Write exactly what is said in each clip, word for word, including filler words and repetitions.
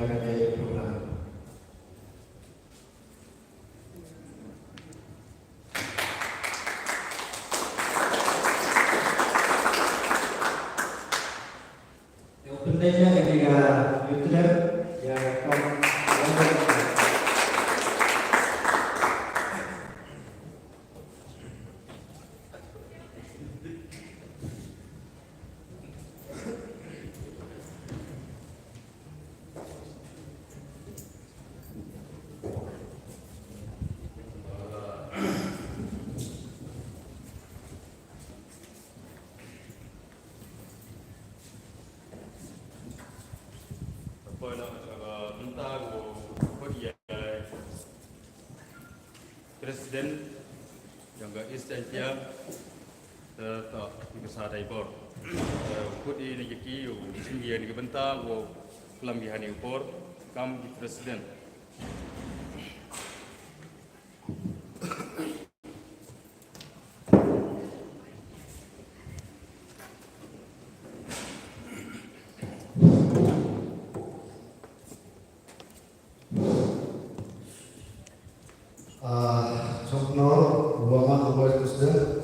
ïa kane ka program. Te u pyndep ïa kane ka youth rep, ïa ka Kong Robert. President jong ka East Jaintia, eh, to, ka sa dai bor. Eh, kut i ni ki, u jing ïa ni ka bynta, u klam ïa ni bor, kam ki President. Ah, Chongknor, wa man wa President,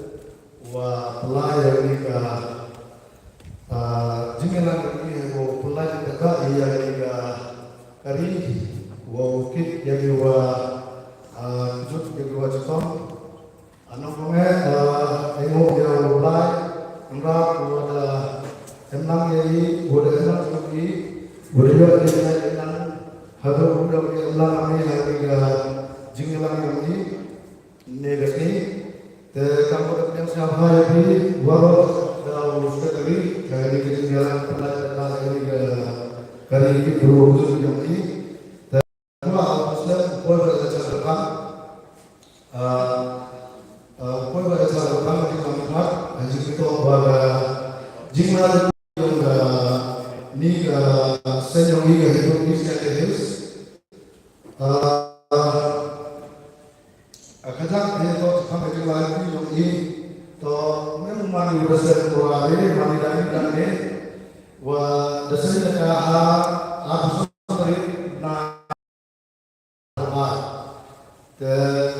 wa pynlai ïa kani ka, ah, jingïalang kani, wa pynlai ïa kani ka kari, wa u kit ïa ki wa, ah, kjut ïa ki wa chitom. Ano kong eh, ah, ai nguh ïa u Blai, Kynrad, wa da em lang ïa i, wa da em lang ïa i, wa da ïoh ïa i, ïa i lang, haduh u da ïa em lang ïa i, ïa i, ïa jingïalang ïa i, ne ka ni, te kam wa da pynïaid sngewbha ïa phi, waroh da u Secretary, ka ni ka jingïalang, pynlait da ka ni ka, ka ni ki bru ïa i, te Wa, Muslim, poi ba da char ba. Ah, ah, poi ba da char ba, di kam khat, ah, jingkito ba da jingla da jong da ni ka seiñ jong i ka Hynñiewtrep East Jaintia Hills. Ah, ah, ka jang ni to, kham ka jingla da jong i to, mem mani u da seiñ ko a re, mani da ni da ne. Wa da seiñ da ka ha, ah, na Te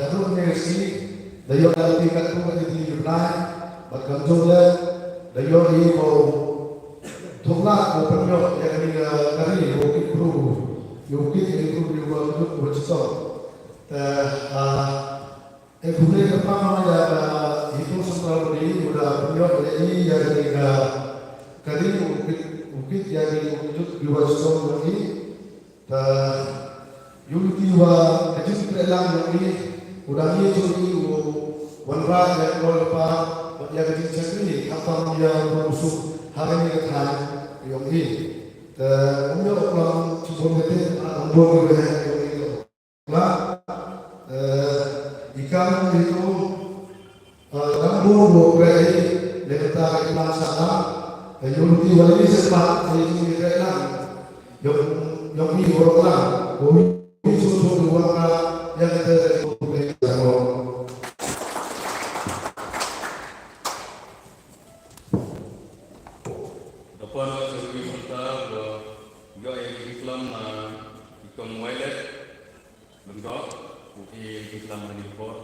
haduh mynne ka sngi da ïoh ïa lade katto katne ki bnai bad kamjooh leh da ïoh ïa u thok lad u pynïoh ïa kane ka kari u kit bru, u kit ïa u kit bru u kit bru chitom. Te ha e khublei kyrpang ïa ka Hynñiewtrep Central Body u da pynïoh ïa i ïa kane ka kari u kit u kit ïa kane u kit bru chitom ïa i. Te ïa u lynti wa ka jingtrei lang jong i u dang ïa jong i u wanrah ïa ka roi ka par bad ïa ka jingshakri khamtam ïa u suk ha kane ka thaiñ jong i. Te um ïoh u klam shibun kata ha ka bor ka waheh jong i. Klam, eh, i kam i tu Ah, dang bun bun pyrshah ïa ka bynta ka imlang sahlang, ka ïoh lynti wa lynti seh pat ka ïoh lynti ka imlang. Ïoh, ïoh mi bor lang, bun mi sum sum wan ka ïa ka te ka ïoh lynti ka imlang. Da pon ka ïoh lynti ka imlang, ïoh ïa ka imlang na i kong Violet. Bynta, u i ki klam ha kane ka por.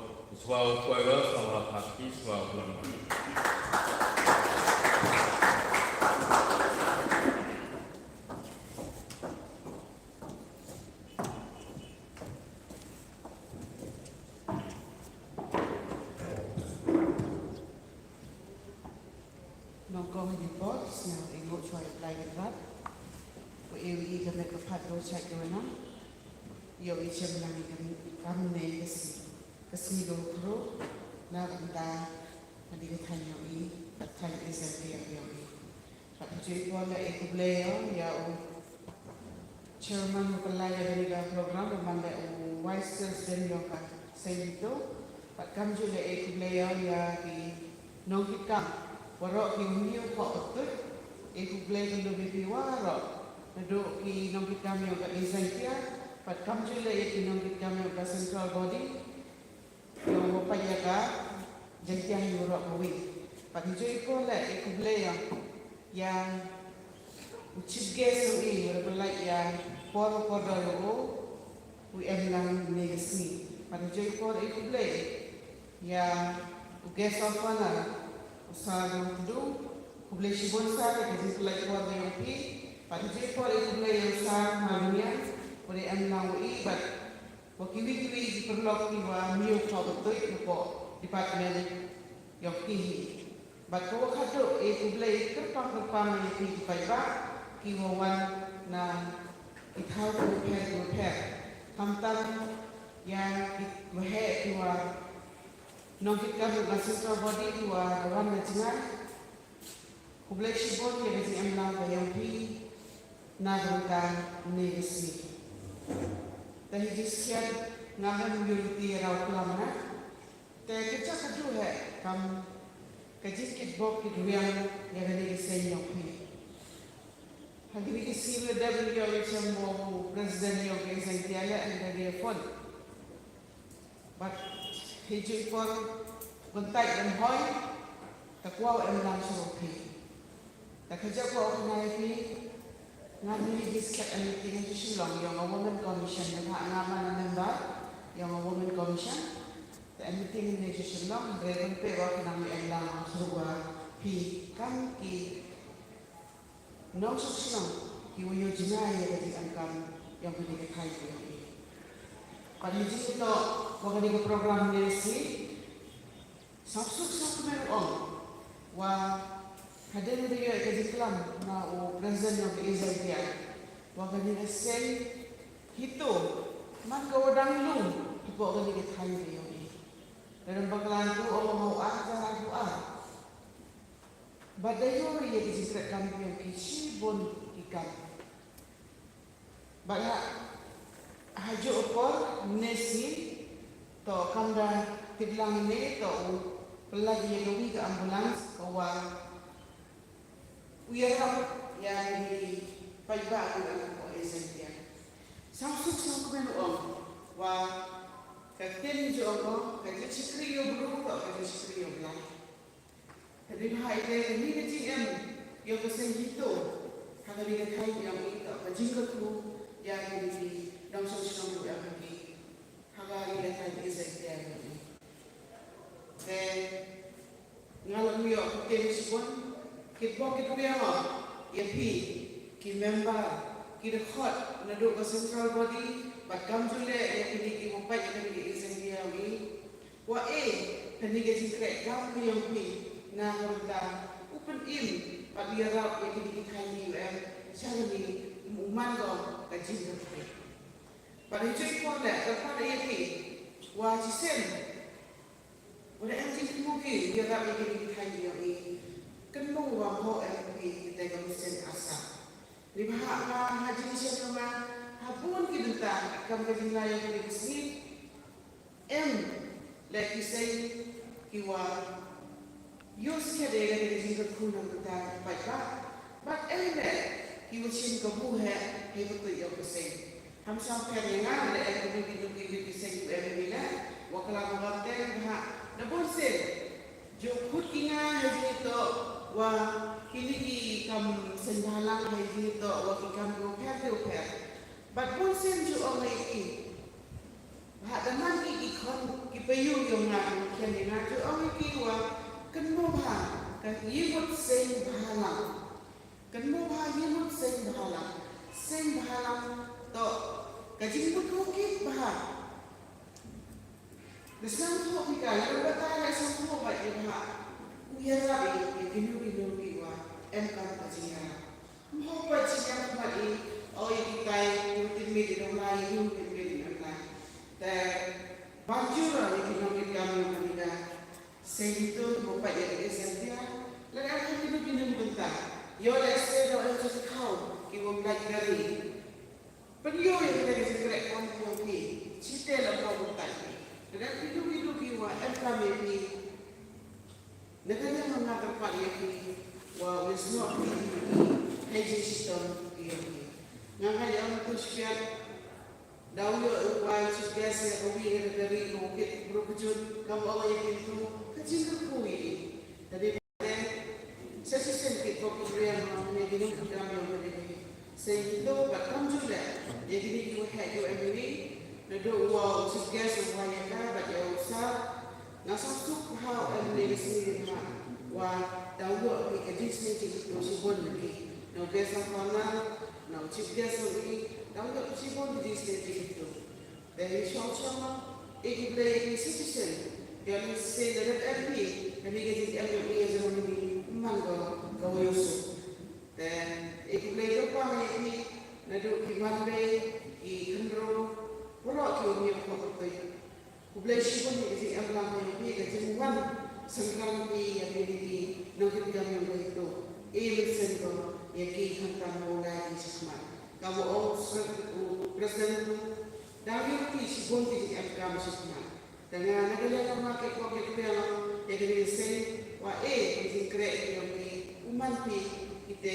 Shuwa u poi ba, shuwa u la phah ki, shuwa u klam. Nyngkong ha kane ka por, sngewbha ïa u Blai Kynrad. Ko ïa u i ka met ka phad ka u shait ka u nang. Ïa u i shem lang ïa ka kam ne ka sngi. Ka sngi ka u khro. Na ka bynta ka dei ka thaiñ ïa u i. Ka thaiñ i sha ïa u i. Bad ha kane ka por leh ïa khublei ïa u. Chairman u pynlai ïa kane ka program, u man leh u Vice President jong ka seng itu. Bad kumjuh leh ïa khublei ïa ki nongkitkam waroh ki hynñiew kpoh kyntuid. Ïa khublei kynduh ïa phi waroh. Naduh ki nongkitkam jong ka East Jaintia. Bad kumjuh leh ïa ki nongkitkam jong ka Central Body. Ïa u ba peit ïa ka Jaintia hi waroh kawei. Bad ha kane ka por leh ïa khublei ïa, ïa u chief guest jong i, u ba pynlait ïa por ba kordor ïa u, u em lang mynne ka sngi. Bad ha kane ka por ïa khublei ïa u guest of honor, u Sir Nongtdu, khublei shibun Sir ïa ka jingpynlait por ba ïong phi. Bad ha kane ka por ïa khublei ïa u Sir Maruniang, u ba dei em lang u i, bad Wa kiwei kiwei ki paralok kiwa hynñiew kpoh kyntuid hapoh department yong ki hi. Bad kawa khatduh e khublei kyrpang kyrpang ïa ki ki paidbah kiwa wan na ki thaw kiwa pher kiwa pher. Khamtam ïa ki waheh kiwa nongkitkam na central body kiwa wan na jngai. Khublei shibun ïa ka jingemlang ka yong phi na ka bynta kane ka sngi. Te hi jingshisha nga hap ïoh lynti ïa u klam na. kam ka jingkitbok kitrwiang ïa kane ka seng jong phi. Ha kine ki sngi ba dep ngi ïohi shem ba u president jong ka Jaiñtia leh hynda ka ïaphone. Bad ha kajuh ka por u kyntait em hoi, te kwah u emlang shuwa phi. Te ka jaka ba u kyntait ïa phi, nga mih sha ka meeting ha Shillong jong ka Women Commission, neibhah nga man ka member jong ka Women Commission. Te meeting hangne ha Shillong, hynrei ban peit ba u kyntait em lang shuwa phi, kam ki nongshong shnong kiwa ïoh jngai ïa ka jingdonkam jong kane ka thaiñ ka jong i. Bad ha ka jingïatoh wa kane ka program ne shi, sngewsuk sngewkmen u ong wa hadien ba ïoh ïa ka jingklam na u president jong ka Jaiñtia wa kane ka seng HITO man ka wa dang lung hapoh kane ka thaiñ ka jong i. Lada bakla ntu u ong u ar hajar arphew ar. Bad da ïoh ïa ki jingtrei kam ki ong ki shibun ki kam. Bad ha, ha juh u por ne shi, to kam da tip lang ne, to u pynlait ïa kawi ka ambulance ka wa u ïarap ïa ki paidbah ki la ko e sen ïa. Sngewsuk sngewkmen u ong wa ka ktien jong u ong ka jingshakri ïa u bru, to ka jingshakri ïa u Blei. Te neibhah ite kane ka jingem jong ka seng HITO ha kane ka thaiñ ka jong i, to ka jingkyrkhu ïa kine ki nongshong shnong ruh ïa kane ha kane ka thaiñ ka jong i. Te nga la ïoh ka ktien shibun, kitbok kitrwiang ïa phi ki member, ki dkhot naduh ka central body bad kamjooh leh ïa kine kiwa pait ïa kane ka jingïaseng jong i. Wa e, kane ka jingtrei kam ka jong phi na ka bynta u pynim bad u ïarap ïa kine ki thaiñ U M sha kane, u man ko ka jingkyrpad. Bad ha kane ka por leh, kyrpad ïa phi wa shisien, wa da em jingthmu phi ïarap ïa kine ki thaiñ ka jong i, kynmaw wa ho em phi kita ka mynsiem arsap. Neibhah nga ha jingshem jong nga ha bun ki bynta, kam ka jinglai ïa kine ki sngi, em leh ki seng kiwa ïoh skhem ïa kane ka jingkyrkhu na ka bynta ki paidbah, bad em leh kiwa shim kabu heh hei pyrtuid ïa ka seng. Ham sngewthuh ïa nga leh em kine ki, kine ki seng kiwa em leh wa klam ha ka bynta neibhah na bun sien jong khut ki nga ha jingïatoh wa kine ki kam seng bhalang ha jingïatoh wa ki kam kiwa pher kiwa pher. Bad bun sien ju ong ïa ki, bad da man ki, ki khon ki payu jong nga, ki khon jong nga, ju ong ïa ki wa kynmaw bha ka ïing mut seng bhalang. Kynmaw bha ïing mut seng bhalang. Seng bhalang to ka jingmut ko ki bha. Da sngewthuh phi ka, lada batai la sngewthuh bha ïa bha. U ïarap ïa kino kino kiwa em kam ka jingïarap. Mho pat jingïarap mat i, o ïa kitai, ïa u tinmit ïa u lai, ïa u tinmit ïa u lai. Te ban jur ïa ki nongkit kam ïa u kandida. Sei ditu mho pat ïa ki S M P R. Lada em kino kino ki bynta. Ïoh lehse da em jingkhaw kiwa pynlait kari. Pynïoh ïa kane ka jingkhreh kam jong phi, chite la pynbeit ïa phi. Lada phi duh, phi duh phi wa em kam ïa phi. Na kane nga kyrpad ïa phi wa u ïasnoh phi ha jingshitom ïa phi. Nga nga ïa u tu shiphiat da u ïoh u wan chief guest ïa kawi ka ri ko kit bru kjut kam ong ïa phi tu ka jingkyrkhu ïa phi. Tadi Sa shisien ki pop ki riang ma kine ki nongkit kam ïa kane ka seng HITO bad kam ju leh ïa kine ki waheh ki wa M L A naduh wa u chief guest u wa ïa ka bad ïa u sa. Nga sngewsuk bha u M L A ka sngi ha wa da u ïoh ka jingsneng jingkyrkhu shibun na ki na u guest of honor na u chief guest u i da u ïoh shibun ka jingsneng jingkyrkhu. Te ngi shong shong ma, e ki Blei e ki shisien, ïa lehse lada em phi, kane ka jingem jong ngi ïa jong ngi man ko ka wa ïohsngew. Te e ki Blei kyrpang ïa phi, naduh ki Manbei, ki Khynroo, waroh ki wa ïoh ka pyrtuit. Khublei shibun ïa ka jingem lang ïa phi, ka jingwan synran phi ïa kine ki nongkit kam jong ngi tu. E mynsiem ko ïa ki khamtam ba u lai ki shakhmat. Ka wa ong u President tu, dang ïoh ki shibun ki jingem kam shakhmat. Te nga na ka liang ka ma ki pop ki pop Ïa kane ka seng, wat ïa ka jingkyrkhu ïa ngi, u man phi, kita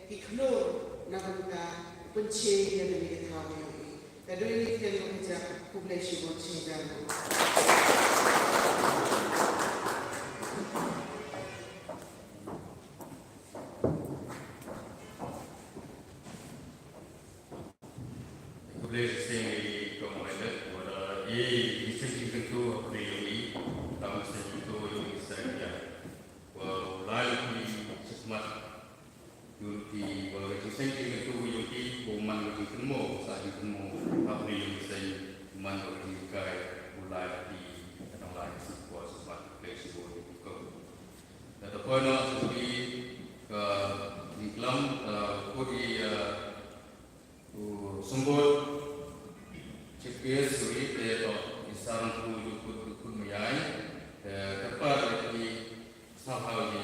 ki khlur na ka bynta u pynshai ïa kane ka thaw ïa ngi. Ka dei ïa kane ka jaka, khublei shibun shisha. Khublei shisien ïa i Kong Violet, wat ïa i seng jingkyntu ha pdeng jong i, tam seng jingkyntu jong i seng ïa. Wa u Blai u kyrkhu shismat. Ïa ki wa ka jingseng jingkyntu jong ki, u man ka jingkynmaw, sa jingkynmaw ha pdeng jong i seng, u man ka jingkai, u Blai u kyrkhu, ka nang lai ka shismat, khublei shibun ïa i Kong. Te to poi noh sha ki ka jingklam, eh, kut i, eh, u Symbud Chief Guest, u i te to i Sir Nongkynrad Kut, Kut Mayai, te kyrpad ïa ki sngewbha ïa ki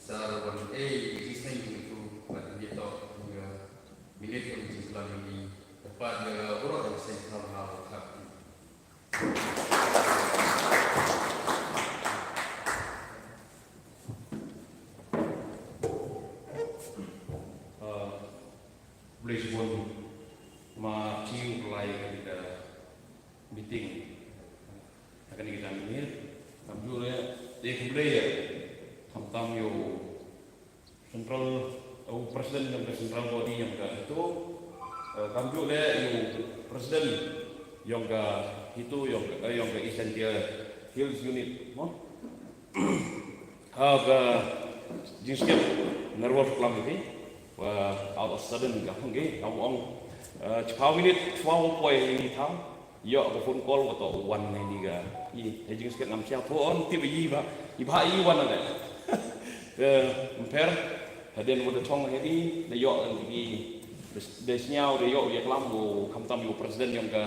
Sir wan ei i jingseng jingkyntu bad ïa to ïa minit ka jingklam ïa ki kyrpad ïa ka baroh ïa ki seng sngewbha ïa ki. Ah, khublei shibun ma chief lai ka meeting. Ha kane ka janmiet, kumjuh leh, te khublei ïa, khamtam ïa u Central, u President jong ka Central Body jong ka HITO, eh, kumjuh leh ïa u President jong ka HITO jong ka, eh, jong ka East Jaintia Hills Unit, mo? Ha ka jingskhem nga ruh klam ïa phi, wa out of sudden ka hong ge, ka ong, eh, chiphaw minit, chiphaw poi ïa i thaw. Ïoh ka phone call, kato u wan na ini ka. I, ha jingskhem ngam shah pho on tip i ba, i ba i wan na. Eh, ym pher, hadien wa da chong ha ini, da ïoh kan ki, da, da sñiaw, da ïoh ïa klam u, khamtam u president jong ka,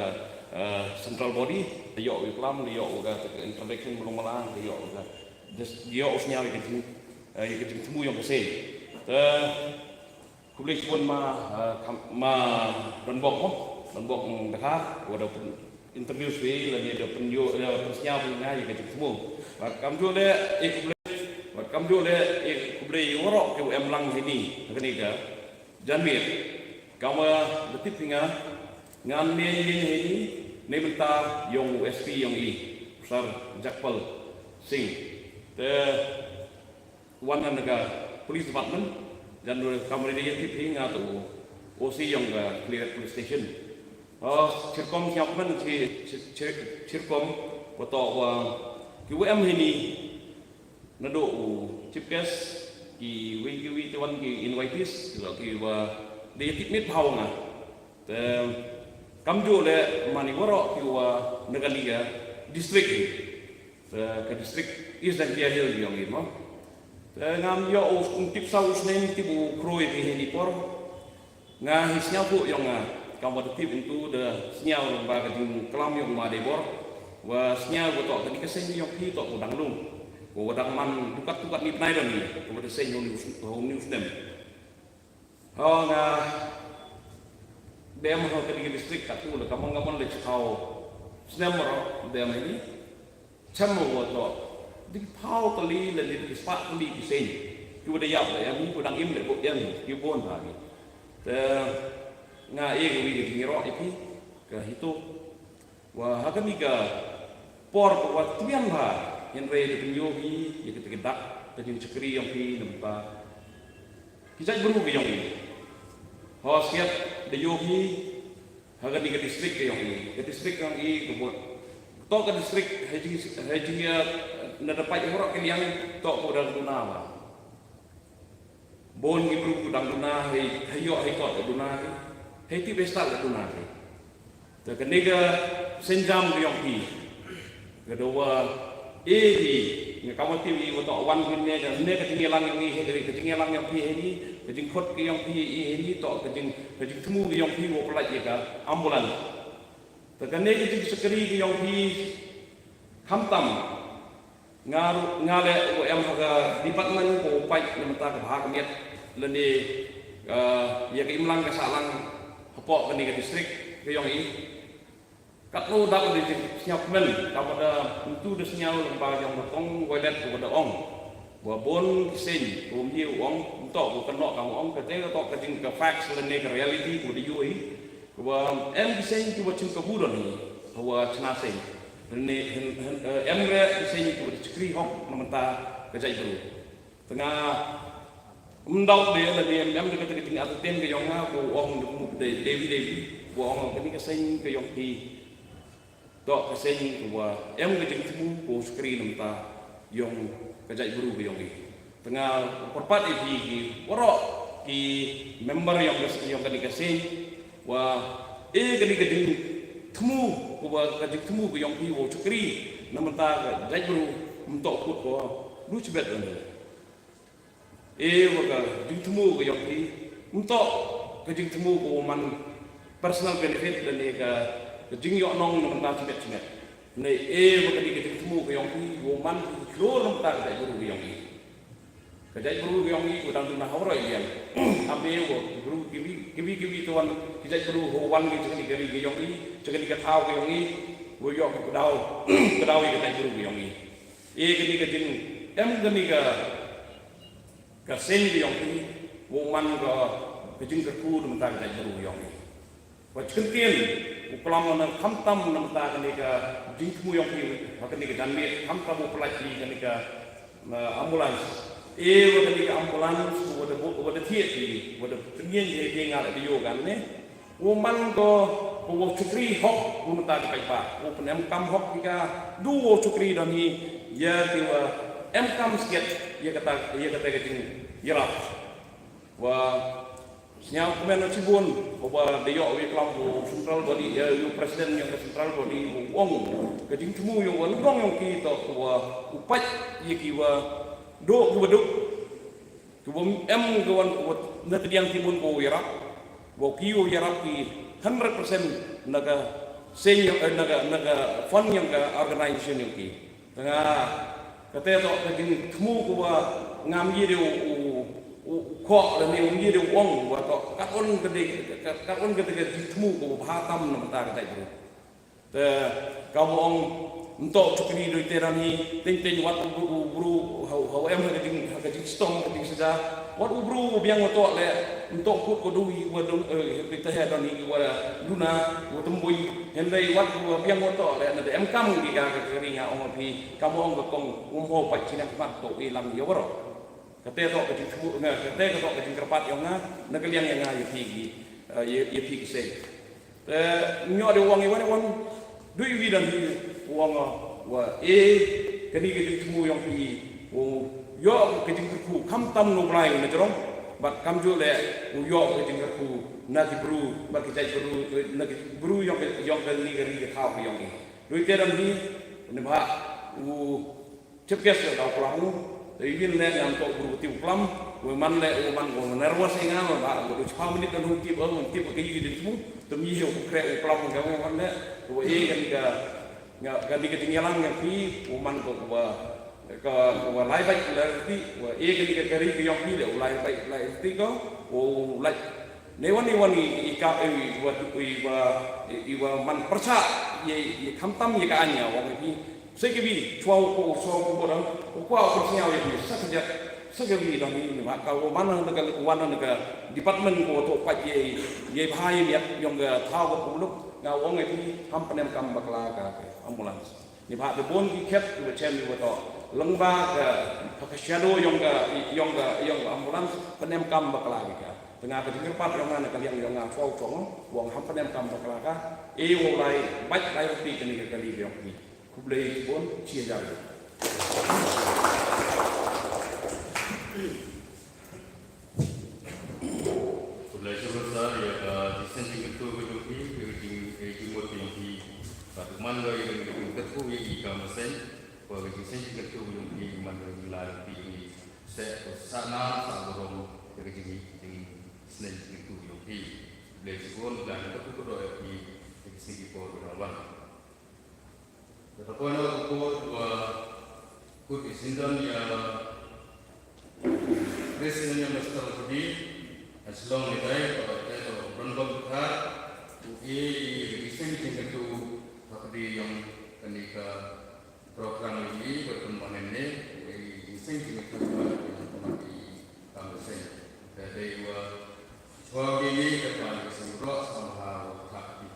eh, central body, da ïoh ïa klam, da ïoh ka, ka introduction mano mala, da ïoh ka, da ïoh sñiaw ïa ka jing, eh, ïa ka jingthmu jong ka seng. Te, khublei shibun ma, eh, kham, ma Donbok mo, Donbok, mm, Dkhar, wa da pyn-, introduce ïa lane da pynïoh, eh, pynsñiaw ïa nga ïa ka jingthmu. Bad kumjuh leh, eh, khublei, bad kumjuh leh, eh, khublei ïa waroh kiwa em lang ha ini, ha kane ka janmiet. Kumba da tip ïa nga, ngan mih ïa ha ini, na ka bynta yong u S P yong i, Sir Jagpal Singh. Te, wan na ka police department, jan ruh kamri de ïa tip hi nga to O C yong ka Khliehriat Police Station. Oh, chirkom siap man chi, chi, chi, chirkom, wa to wa, kiwa em ha ini, naduh u chief guest, kiwi, kiwi, te wan ki invitees, kiwa, kiwa, de ïa tip miet bha nga. Te, kumjuh leh man i waroh kiwa na kane ka district hi. Te, ka district East Jaintia Hills yong i mo. Te, ngam ïoh u, um tip saw u snem tip u khroi phi ha ini por. Nga hi sñiawbha yong nga. Kam wa da tip into da sñiaw ba ka jingklam yong ma de bor. Wa sñiaw wa to kane ka seng yong phi to u dang lung. Wa dang man dukat dukat ni bnai da ni. Wa da seng yong ni u snem. Ho nga dem ho ka digi district katu la kamang kamang le chikau snem ro dem ini. Chem mo to. Digi pau kali le digi spa kali ki seng. Ki wada yap le yang ki wadang im le bo yang ki bon ha ni. Te nga e ka wi ka digi ro ipi ka hito. Wa ha kani ka por ko wa tmian ha, hynrei da pynïoh hi ïa ka dak ka jingshakri yong hi namta ki jait bru ka yong hi. Ho siat da ïoh hi ha kani ka district ka yong hi, ka district ka yong hi ka bot. To ka district ha jing ha jing ïa na da pait hurok ka liang to ko da duna ba. Bon ki bru ku dang duna hei, hei ïoh hei kot duna hei. Hei ti bestal duna hei. Te kane ka senjam ka yong hi. Ka dawa e hi nga kama ti wi wa to wan ku ne ka ne ka jingïalang yong hi hei ka jingïalang yong hi hei ni ka jingkhot ka yong hi hei ni to ka jing ka jingthmu ka yong hi wa pynlait ïa ka ambulance. Te kane ka jingshakri ka yong hi khamtam. Nga ruh, nga leh u em ha ka department ko pait na mynta ka bha ka miat lane, ah, ïa ka imlang ka sahlang hapoh kane ka district ka yong i. Katno dap da jing sñiaw kmen, kaba da ntu da sñiaw lyngba jong ka kong Violet kaba da ong. Ba bun ki seng, um ye u ong, ntok u kynnoh kam ong, ka te ka tok ka jing ka facts lane ka reality kaba da ïohi. Kaba em ki seng kiba chim kabu don hi, hawa chna seng. Lane, hen, hen, eh, em re ki seng kiba da chakri hok na mynta ka jaitbru. Tang nga, ym dap de lane em, em de kata ka jing entertain ka yong nga, ko ong de, de, Devi Devi, ko ong kani ka seng ka yong phi. Tok ka seng kaba em ka jingthmu ko shakri na mynta yong ka jaitbru ka yong i. Tang nga kyrpad ïa phi ki waroh ki member yong ka, yong kani ka seng, wa e kani ka jingthmu kaba ka jingthmu ka yong phi wow shakri na mynta ka jaitbru, ym tok kut ko du chibet lane. E wa ka jingthmu ka yong phi, ym tok ka jingthmu ka wa man personal benefit lane ka, ka jingïohnong na mynta shimet shimet. Ne e wa kani ka jingthmu ka yong phi, wa man ka klur na mynta ka jaitbru ka yong i. Ka jaitbru ka yong i, wa dang duna ha waroh i liang. Am e wa ki bru kiwi, kiwi kiwi te wan ki jaitbru ha wan ki cha kani ka ri ka yong i, cha kani ka thaw ka yong i, wa ïoh ka daw, ka daw i ka jaitbru ka yong i. E kani ka jing, em kani ka Ka seng ka yong i, wa man ka, ka jingkyrkhu na mynta ka jaitbru ka yong i. Wa chikyntian, u klam na khamtam na mynta kani ka jingthmu yong i, wa kani ka janmiet, khamtam u pynlait i kani ka, uh, ambulance. E wa kani ka ambulance, wa da bu-, wa da thied i, wa da pynïeng i, i ngal i, da ïoh kan ne. Wa man ko, ko wa chukri hok, u mynta ki paidbah, wa pynem kam hok ki ka, du wa chukri don hi, ïa ki wa em kam siat, ïa kata, ïa kata ka jingïarap. Wa sñiaw kmen na chibun, wa da ïoh wi klam u central body, ïa u president yong ka central body, wa ong, ka jingthmu yong wa lubong yong ki to, wa u pait, ïa ki wa, do ki wa duk. Ki bym em ki wan, wat na tdiang ki bun ko ïarap. Wa ki u ïarap ki hundred percent na ka seng yong, eh, na ka, na ka fund yong ka organization yong ki. Tang nga, kata to ka jingthmu ko wa ngam ye de u, u, u, u ko la ne u ye de u ong wa to kat on ka de, kat, kat on ka de ka jingthmu ko wa bha tam na mynta ka dei. Te, ka wa ong, ntok chukri doi te rani, teng teng wat u bru, u bru, hau, hau em ha ka jing, ha ka jingstom, ka jingsaja. Wat u bru, u biang wa tok le, ntok kut ko dui, wa dun, eh, te he dani, wa duna, wa tumbui. Hynrei wat u biang wa tok le, na de em kam ki ka, ka ring ha ong phi, ka wa ong ka kong, um ho pat chinang mat to, i lang ya waro. Kata ka tok ka jingthmu, nga, kata ka tok ka jingkyrpad yong nga, na ka liang yong nga, ïa phi ki, eh, ïa, ïa phi ki sei. Te, nyo de wang i wan i wan, du i wi dan hi, wang, wa, e, kani ka jingthmu yong phi, wa, ïoh ka jingkyrkhu, khamtam na u Blai na jrong, bad kamjooh le, u ïoh ka jingkyrkhu, na ki bru, bad ki jait bru, eh, na ki bru yong ka, yong kani ka ri ka thaw ka yong i. Du i te dan hi, ne bha, u, Chief guest da u klam u, te yin ne ngam tok bru ti u klam, u man le u man u nervous i nga, ba u du chiphaw minit da u tip, u tip ka yi di tu, tu mi u kre u klam nga u man le, u e kan ka, nga, kan di ka jingyalang nga pi, u man ko ba, ka, ko ba lai bai lai ti, u e kan di ka kari ka yong pi le, u lai bai lai ti ko, u lai. Ne wan i wan i, i ka, i wa, i wa, i wa man pyrshah, i, i khamtam i ka anya, wa i, Sa kiwi, chwa u ko, u so u ko dang, u kwah u pyrshah ïa phi, sa ka jait, sa kiwi dang ni, ni ma ka u man na ka, u wan na ka department ko to pat ye, ye bha ye miat, yong ka thaw ko puluk, nga u ong ïa phi, ham pynem kam bakla ka, ka ambulance. Ni bha de bun ki khet, ki ba chem, ki ba to, lyngba ka, ka shadow yong ka, yong ka, yong ka ambulance, pynem kam bakla ki ka. Tang nga ka jingkyrpad yong nga na ka liang yong nga chwa u chong, u ong ham pynem kam bakla ka, e u lai, bait lai ruti kani ka kali yong phi. Khublei shibun, shi hajar. Khublei shibun sir, ïa ka jingïaseng jingkyrkhu ka jong phi, ïa ka jing, ïa ka jingmut ka jong phi. Bad u man ka ïa ka jingkyrkhu ïa i ka mynsiem, bad ka jingïaseng jingkyrkhu ka jong phi, u man ka jingla ïa phi jong i. Seh, sah nam, sah burom, ïa ka jing, jingïaseng jingkyrkhu ka jong phi. Khublei shibun, khublei shibun, khublei shibun, ïa ka jingkyrkhu ka jong phi. Kata ka por ba kut i syndon ïa Chris Nanyam Master Kudi, a Shillong ni dai, ba ka dai ba Brandon Bukar, u e i Recent Jingkatu, Ka pdi yong kani ka program ini berkembang ini, ini sing kini tu ba kini kama di kampus ini. Jadi wa chwa ini kata sing bro sama ha wa tak di.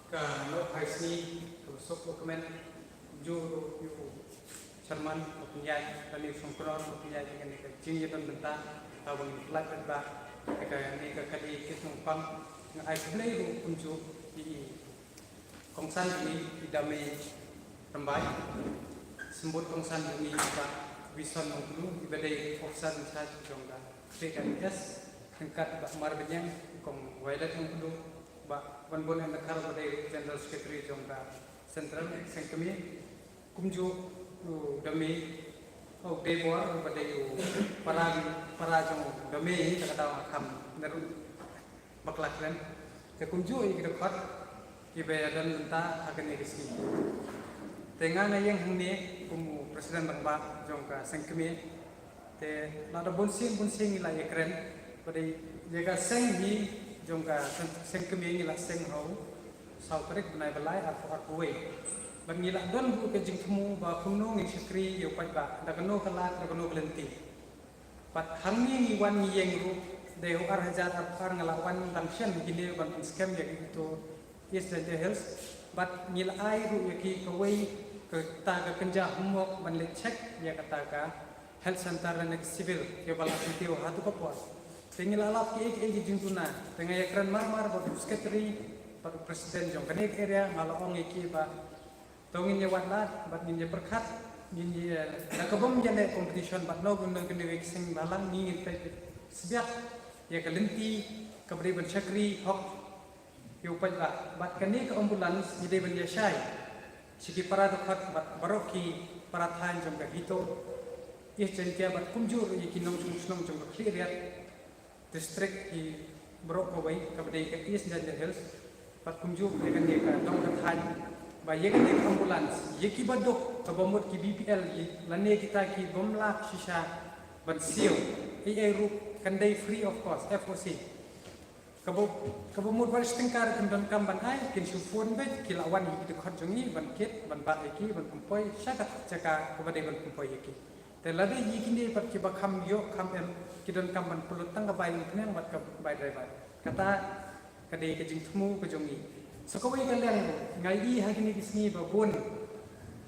Ka nongphai sngi ka suk u kmen ju ru yu chairman u pynjai ka ni song kron u pynjai ka ni ka jing yadon benta ka bang flat ba ka ni ka kali ki song pang nga ai play ru kumju i kongsan ni i dame rambai sembut kongsan ni ba Wison Mongkulu i badai kongsan sa jong ka K M S. Tengkat ba Mar Benyang kong Waidat Mongkulu ba Wan Bon and Kar ba dei General Secretary jong ka Central Sengkemie kumju u dame u debor ba dei u para para jong dame ta ka daw kham neru bakla kren. Te kumju i ki dkhot ki ba ïadon mynta ha kane ka sngi. Te nga nga ïeng hangne kum u president rangbah jong ka Sengkemie. Te lada bun sien bun sien ngi la ïakren ba dei ïa ka seng hi jong ka Seng, Sengkemie ngi la seng ha u saw tarik bnai ba lai arphew arphew wei. Bad ngi la don bu ka jingthmu ba kumno ngin shakri ïa u paidbah da kano ka lad da kano ka lynti. Bad hangne ngi wan ngi ïeng ruh dei u ar hajar arphew ar nga la wan dang shen kine ban pynskhem ïa kito East Jaintia Hills. Bad ngi la ai ruh ïa ki kawei kata ka kynja homework ban leit check ïa kata ka health center lane ka civil ïa ba la sngewthuh ha tu ka por. Te ngi la lap kiei kiei ki jingduna te nga ïakren mar mar bad u secretary bad u president jong kane ka area nga la ong ïa ki ba to ngin ïa wad lad bad ngin ïa pyrkhat ngin ïa da ka bym ïa leh competition bad no gun no gun wei ki seng balang ngi ngin peit sbiak ïa ka lynti ka bri ban shakri hok ïa u paidbah bad kane ka ambulance ngi dei ban ïa shai sha ki para dkhot bad baroh ki para thaiñ jong ka HITO East Jaintia bad kumjuh ruh ïa ki nongshong shnong jong ka Khliehriat district ki baroh kawei kaba dei ka East Jaintia Hills bad kumjuh ïa kane ka dong ka thaiñ ba ïa kane ka ambulance ïa ki ba duk kaba mut ki B P L lane kita ki bym lah shisha ban siew ei ei ruh kan dei free of cost F O C. Kaba kaba mut ba shi tyngka ruh kin donkam ban ai kin shu phone beit ki la wan ïa ki dkhot jong ngi ban kit ban bat ïa ki ban pynpoi sha ka jaka kaba dei ban pynpoi ïa ki. Te lada ïa kine pat kiba kham ïoh kham em ki donkam ban pynlut tang ka bai umphniang bad ka bai driver. Kata ka dei ka jingthmu ka jong ngi. Sa kawei ka liang ruh nga ïohi ha kine ki sngi ba bun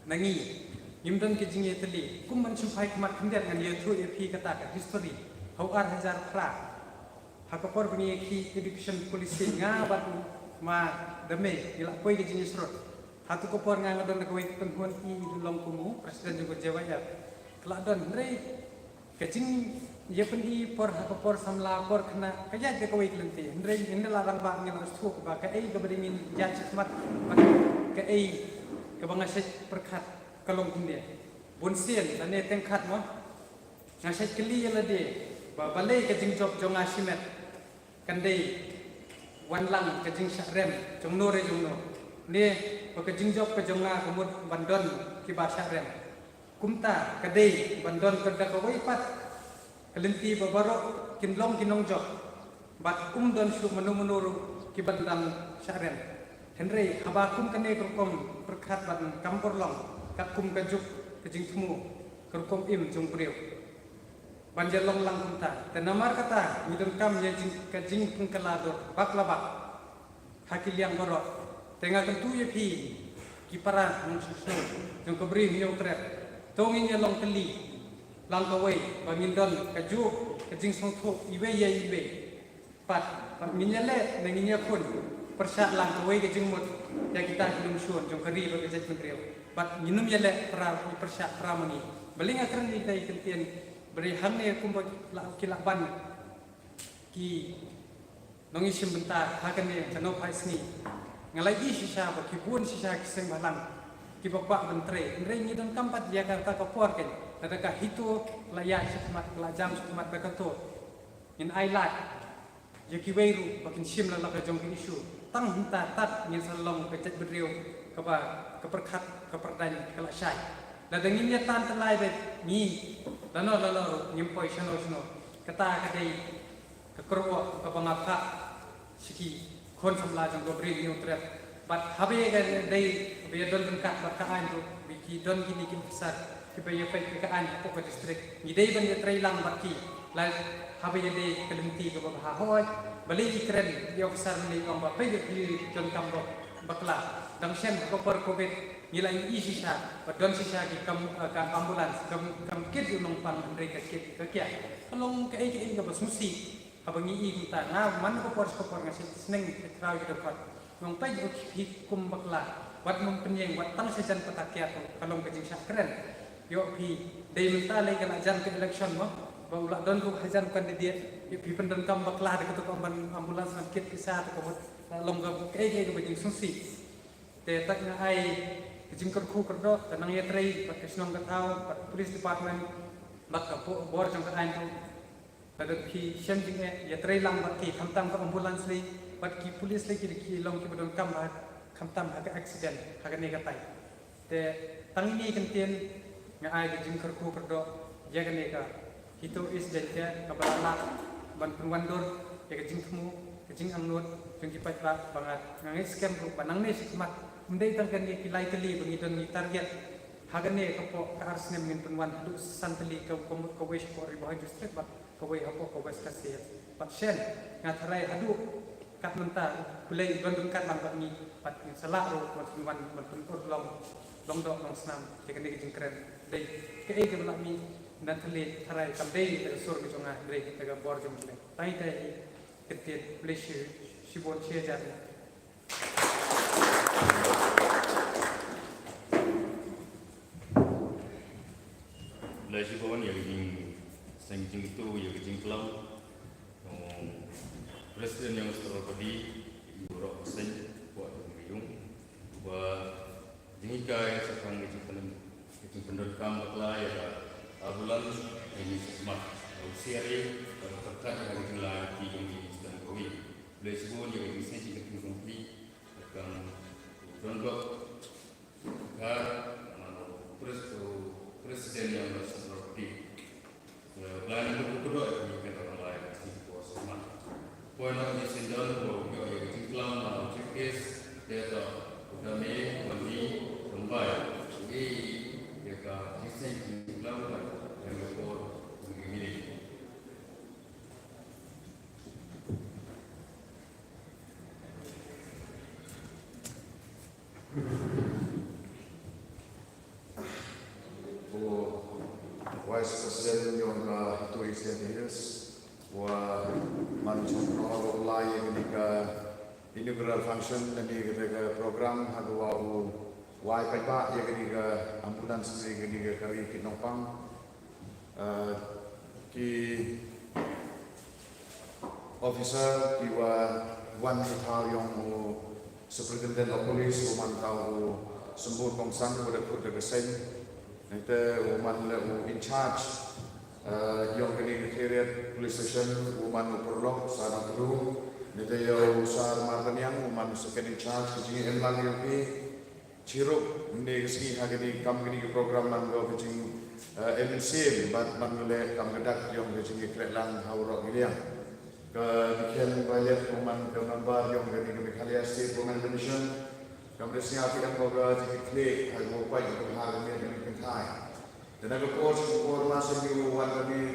na ngi ngim don ka jingïatylli kum ban shu phai khmat khyndiat ngan ïathuh ïa phi kata ka history ha u ar hajar phra. Ha ka por ba ngi ïa ki education policy nga bad ma Dame ngi la poi ka jingïasyrut. Hato ka por nga nga don da kawei ka kynhun i long kum u president jong ka J Y F. Ka la don hynrei ka jingïapyni por ha ka por samla por khynnah ka ïaid da kawei ka lynti hynrei ngi la rangbah ngi la sngewthuh ba kaei kaba dei ngin ïaid shakhmat bad kaei kaba nga shait pyrkhat ka long kumne. Bun sien lane teng khat mo. Nga shait kylli ïa lade ba balei ka jingjop jong nga shimet kan dei wan lang ka jingshah rem jong no re jong no ne ba ka jingjop ka jong nga ka mut ban don kiba shah rem. Kumta ka dei ban don ka da kawei pat ka lynti ba baroh kin long ki nongjop bad um don shuh mano mano ruh kiban dang shah rem. Hynrei haba kum kane ka rukom pyrkhat ban kam urlong katkum ka juk ka jingthmu ka rukom im jong u briew ban ïalong lang kumta. Te namar kata ngi donkam ïa jing ka jingpynkhlaiñ dur bak la bak ha ki liang baroh. Te nga kyntu ïa phi ki para nongshong shnong jong ka Bri Hynñiewtrep to ngin ïalong tylli lang kawei ba ngin don ka juk ka jingsngewthuh iwei ïa iwei. Pat, pat ngin ïaleh ne ngin ïakhun pyrshah lang kawei ka jingmut ïa kita ki nongshun jong ka ri bad ka jaitbynriew. Pat ngin ym ïaleh para pyrshah para ma ngi. Balei nga kren ïa kita ki kyntien ba dei hangne kumba ki la, ki la ban ki nongïashim bynta ha kane ka nongphai sngi. Nga la ïohi shisha ba ki bun shisha ki seng bhalang kiba kwah ban trei. Hynrei ngi donkam pat ïa kata ka por kein lada ka HITO la ïaid shakhmat la jam shakhmat da kato. Ngin ai lad ïa kiwei ruh ba kin shim la la ka jong ka issue. Tang hynta tad ngin sa long ka jaitbynriew kaba ka pyrkhat ka pyrdaiñ ka la shai. Lada ngin ïa tan tyllai bad ngi, lano lano ruh ngim poi shano shano. Kata ka dei ka kyrwoh kaba nga phah sha ki khun samla jong ka Bri Hynñiewtrep. Bad haba ïa ka dei ba ïa don ryngkat bad ka aiñ ruh, ba ki don kine ki officer kiba ïa peit ka aiñ hapoh ka district, ngi dei ban ïa trei lang bad ki. Lada haba ïa dei ka lynti kaba bha, hooid, balei i kren i officer mynne i ong ba peit ïa phi donkam ba bakla. Dang shen ha ka por covid ngi la ïohi shisha ba don shisha ki kam, eh, ka ambulance kam, kam kit ïa u nongpang hynrei ka kit ka kiad. Ka long kaei kaei kaba sngewsih. Haba ngi i kumta, nga man ka por sha ka por nga sngewsih, nga khraw ïa ka dkhot. Nong peit ïa u, phi kum bakla, wat nym pynïeng, wat tang sha jan patta kiad, ka long ka jingshah kren. Ïoh phi, dei mynta lei ka la jan ka election mo, ba u la don ruh hajan u candidate, ïoh phi pyndonkam bakla da kato ka ambulance ban kit pisa, kato ka mut, ka long ka kaei kaei kaba jingsngewsih. Te tang nga ai ka jingkyrkhu kyrdoh, te nang ïatrei bad ka shnong ka thaw, bad police department, bad ka bo-, bor jong ka aiñ ruh. Lada phi shem jingeh, ïatrei lang bad ki, khamtam ka ambulance lei, bad ki police lei, ki, ki long kiba donkam ha, khamtam ha ka accident ha kane ka taïew. Te tang ine i kyntien nga ai ka jingkyrkhu kyrdoh ïa kane ka HITO East Jaintia kaba la lah ban pynwandur ïa ka jingthmu, ka jingangnud jong ki paidbah ba nga, nga ngeit skhem ruh ba nangne shakhmat, ym dei tang kane ki lai tylli ba ngi don ngi target ha kane ka por, ka ar snem ngin pynwan haduh san tylli ka, ka, kawei shapoh Ri Bhoi District bad kawei hapoh ka West Khasi Hills. Bad shen, nga tharai haduh kat mynta, U Blei u don ryngkat lang bad ngi, bad ngin sa lah ruh ban pynwan, ban pynurlong, long doh long snam ïa kane ka jingkren. Dei kaei kaba lah mih na thylliej tharai kam dei da ka sur ka jong nga, hynrei da ka bor jong U Blei. Tang ita hi ka kyntien, khublei shi-, shibun, shi hajar. Khublei shibun ïa ka jingseng jingkitkhlieh, ïa ka jingklam. President jong ka Central Body, i Rock Seng, Pok Jong Ri Yung, ba jinghikai shaphang ka jingpyn-, ka jingpyndonkam bakla ïa ka ambulance, ïa ka smat, ïa ka C R A, ïa ka pyrkhat ïa ka jinglong ki jong ki Eastern Kawi. Khublei shibun ïa ka jingseng jingkitkhlieh jong phi, kyrpang u don bok Kar, man u pres-, u president jong ka Central Body. Eh, Blai nang kyrkhu kyrdoh ïa phi, kyrpang Blai ka sngi ka por sha khmat. Poi noh ïa ka jingsyndon, poi noh ïa ka jingklam, man u chief guest, te to, u dame, u mane, u bai. Ïa ka jingseng jingklam, ïa ka por, ïa ka minit. U Vice President jong ka HITO East Jaintia Hills, uba man u shong kynnoh ba u la ïa kane ka inaugural function, lane kata ka program, ha kaba u wai paidbah ïa kane ka ambulance, lane kane ka kari kit nongpang. Ah, ki officer kiba wan na ka thaw jong u Superintendent of Police, u man thaw u Symbud Kongsan, uba dei kut da ka seng. Nangta u man leh u in charge, ah, jong kane ka Khliehriat Police Station, u man u paralok, Sir Nongthyr. Nangta ïa u Sir Martaniang, u man u second in charge, ka jingim lang ïa u Chirup, mynne ka sngi ha kane ka kam, kane ka program man ka jing, eh, M N C bad man ka leh kam ka dak jong ka jingïakhleh lang ha u rok ki liang. Ka Dikhen Bailet, u man ka member jong kane ka Meghalaya State Women Commission, kam da sngew phi dang ka jingïakhleh ha u paid ka ha ka miet ka miet kynthai. Te na ka por sha ka por ma shen ki wan ka dei,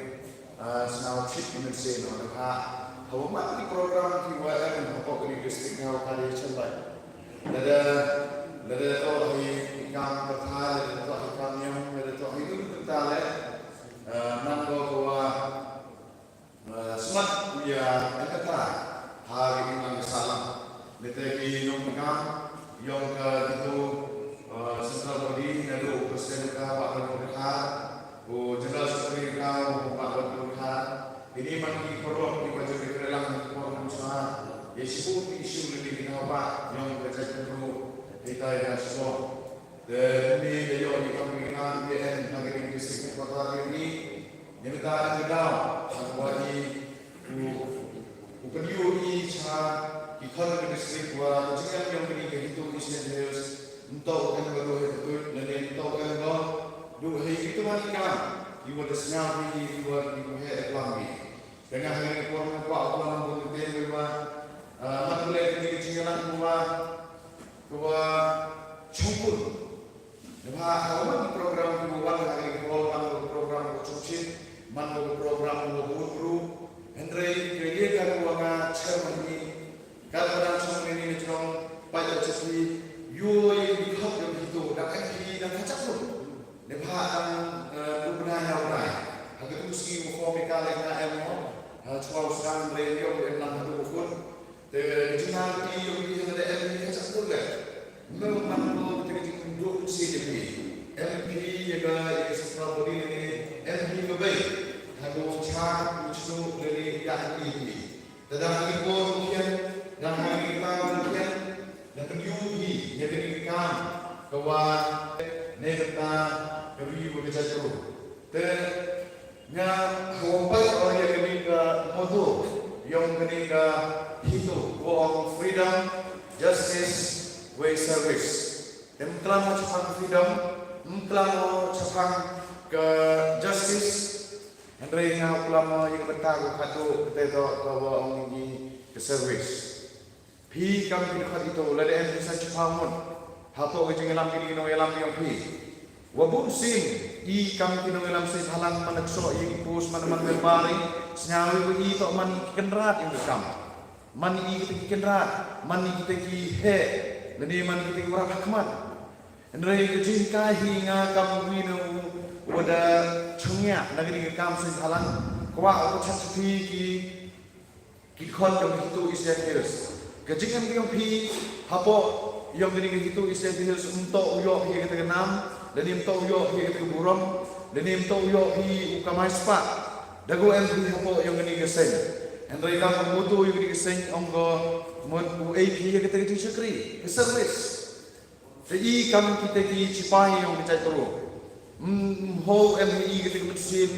ah, sngewthuh ki mynsiem noh, na ka, haba man ki program kiba em hapoh kane ka district, nga ka dei shen bad lada, lada toh hi kam pathai, lada toh hi kam niam, lada toh hi un pathai leh, ah, man ko ko wa Eh, smat u ïa, eh, kata, ha ki imlang ki sahlang. Lehse ki nongpynkam jong ka HITO, eh, Central Body, naduh u President ka Bah Wadon Khatar, u General Secretary ka Bah Wadon Khatar. Kine man ki paralok kiba jong ki kyrlang ki por mynta. Ïa shibun ki issue lane ki dawa jong ka jaitbynriew. Kita ïa shibun. Te mynne da ïoh ïa ka pyngiang ïa en ha kane ka district headquarter ïa ngi. Ngi mynta ka daw, ha kaba i u, u pynïoh ïa ngi sha ki khun ka district ba ka jingim jong kane ka HITO East Jaintia Hills, ym tang ka ba dei ha ka tuid, lane ym tang ka ba Tengah ngi por ngi kwah u Blei nang bun ktien ngi ba, ah, man u leh kane ka jingïalang ngi ba, ka ba chongkun. Ngi ba ha man program ki ba wan ha ngi por man ka program ka chukchit, man ka program ka bun ru. Hynrei ka ïa ka ba nga chairman ni, ka ba dang chong ni ni chong, pa ïa chapi, yu ïa ki khop ïa ki tu, dang M P dang ka chak tu. Ngi ba dang, eh, tu bnai na bnai. Ha ka tu sngi u form ka leh na em mo. Ha chwa u sang re yo em lang tu kun. Te jingna ti yo ki hynda em ni ka chak tu le. Me man ko te jing du si de ni. M P ïa ka ïa ka central body ni M P ka bai. Ha tu cha u chu le ni ya ni ni. Te dang ha ki por u khian, dang ha ki por u khian, na pynïoh hi ïa kane ka kam ka wa ne kata ka ri wa ka jaitbynriew. Te nga hawai o ïa kane ka motto yong kane ka HITO, wa ong freedom, justice, way service. Te ym klam o shaphang freedom, ym klam o shaphang ka justice, hynrei nga klam o ïa ka bynta ka khadduh kata ka wa ong ngi ka service. Phi kam ki khot ito, lada em phi sa chiphaw ngut hapoh ka jingïalam kine ki nongïalam yong phi. Wa bun sien i kam ki nongïalam sien halang man la ksoh ïa ki post man man member i sñiaw i wa i toh man i ki kynrad ïa ka kam. Man i kita ki kynrad, man i kita ki heh, lane man i kita ki warap ha khmat. Hynrei ka jinghikai hi nga kam uwi na u wa da chyngiah na kane ka kam sien halang. Kwah u chat phi ki Ki khot ka HITO East Jaintia Hills. Ka jingem ka jong phi hapoh yong kane ka HITO East Jaintia Hills, ym toh u ïoh phi kata ka nam, lane ym toh u ïoh phi kata ka burom, lane ym toh u ïoh phi u kamai spah. Da ko em phi hapoh yong kane ka seng. Hynrei kam ka motto yong kane ka seng ong ko mut u ei phi kata ka jingshakri, ka service. Te i kam kita ki sipai yong ka jaitbynriew. Ym, ym ho em i kita ki mynsiem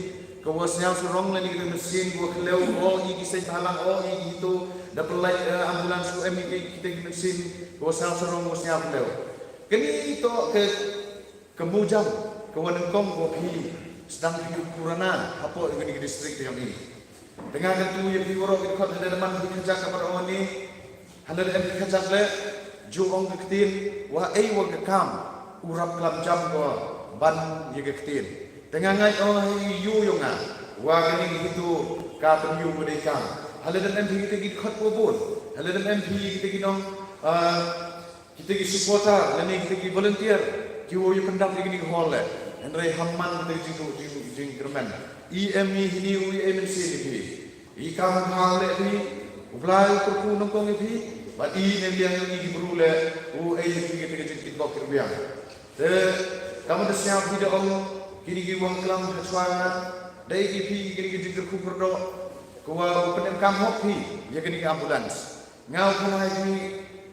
ka wa sñiaw sarong lane kita ki mynsiem ka wa khlem o i ki seng bhalang o i ki HITO da pynlait, eh, ambulance, em i kita ki mynsiem ka wa sñiaw sarong wa sñiaw khlem. Kani to ka, ka mujam ka wa nyngkong ka wa phi sdang phi u purana hapoh kani ka district yong i. Te nga kyntu ïa phi waroh ki dkhot, hynda man phi khajak ka bar ong ni, hynda em phi khajak le, ju ong ka ktien, wa ei wa ka kam u rap klam jam ko ban ïa ka ktien. Te nga ngeit ong ha ïu yong nga wa kani ka HITO ka pynïu ko dei kam. Hynda em phi kita ki dkhot ko bun, hynda em phi kita ki nong, ah, kita ki supporter lane kita ki volunteer ki wa ïa pyndap ïa kini ki hall le. Hynrei ha man kita ki jingkyrmen. I em i hini u i em in si ni phi. I kam ha le phi. U Blai u kyrkhu nyngkong ïa phi. Bad i ne liang ïa ki bru le u ei ïa phi kita ki jingkitbok ki rubiang. Te kam da sñiaw phi da ong kini ki wang klam ha chwa nga. Da ïa phi kini ki jingkyrkhu kyrdoh. Ko wa u pyndem kam hok phi ïa kini ki ambulance. Nga u kynhai phi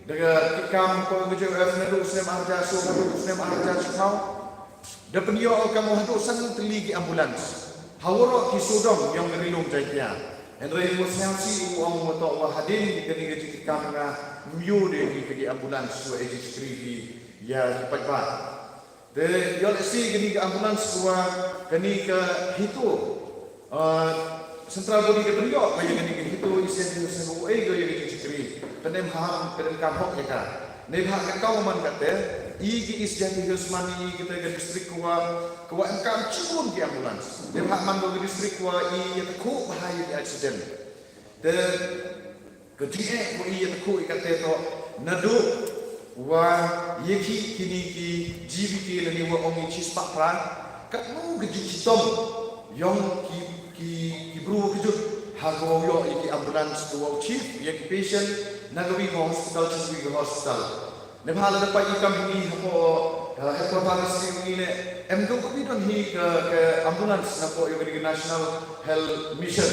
da ka ki kam ko ka jong F naduh snem arja so haduh snem arja chiphaw. Da pynïoh kam haduh san tylli ki ambulance ha waroh ki sawdong yong ka Ri Lum Jaiñtia. Hynrei u sñiaw si u ong wa toh wa hadien kani ka jingkam nga ym ïoh de ki ambulance wa ei jingshakri ki ïa ki paidbah. Te ïoh lehse kani ka ambulance wa kani ka HITO, ah, central body ka pynïoh ka ïa kani ka HITO i sen sen u ei ka ïa ka jingshakri. Pyndem ham, pyndem kam hok ïa ka. Neibhah ka kaw man kata i ki East Jaintia Hills man i kita ka district ka wa, ka wa em kam chibun ki ambulance. Neibhah man ka district ka wa i ïa ta khuh bha ïa ki accident. Te ka jingeh wa i ïa ta khuh i kata to naduh wa ïa ki kini ki G V K lane wa ong i chi spah phra. Katno ka jingchitom yong ki, ki, ki bru ka jut ha ka wa ïoh ïa ki ambulance ka wa chief ïa ki patient na ka wi ka hospital, chi wi ka hospital. Neibhah lada peit i kam hini hapoh, eh, headquarter district hini ne, em dang khuid don hi ka, ka ambulance napoh ïa ka National Health Mission.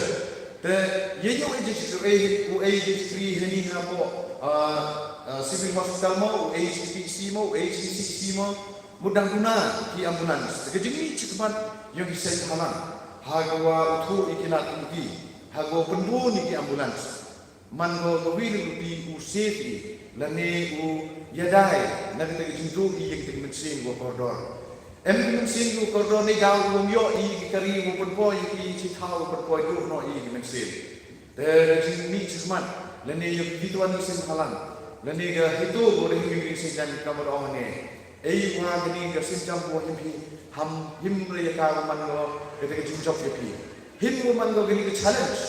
Te ïa ïa u A G three, u A G three hini hapoh, eh, eh, Civil Hospital mo, u A G P C mo, u A G C C mo, mut dang duna ki ambulance. Te ka jingmih jingkhmat ïa ki seng bhalang ha ka wa u thuh ïa ki lad ki, ha ka wa pynbun ïa ki ambulance. Man ko ka wi ruti u save i lane u ïadei na kita ki jingduh i ïa kita ki mynsiem wa kordor. Em ki mynsiem ki kordor ne daw u ïoh i ki kari u pynpoi i ki chi thaw u pynpoi dur noh i ki mynsiem. Te ka jingmih chi smat lane ïa ki tuan ki seng bhalang lane ka HITO ko da him ïa ki seng jan ka mut ong ne. Ei wa kani ka seng jan ko him hi ham him re ïa ka man ko ka te ka jingjop ïa ki. Him u man ko kani ka challenge.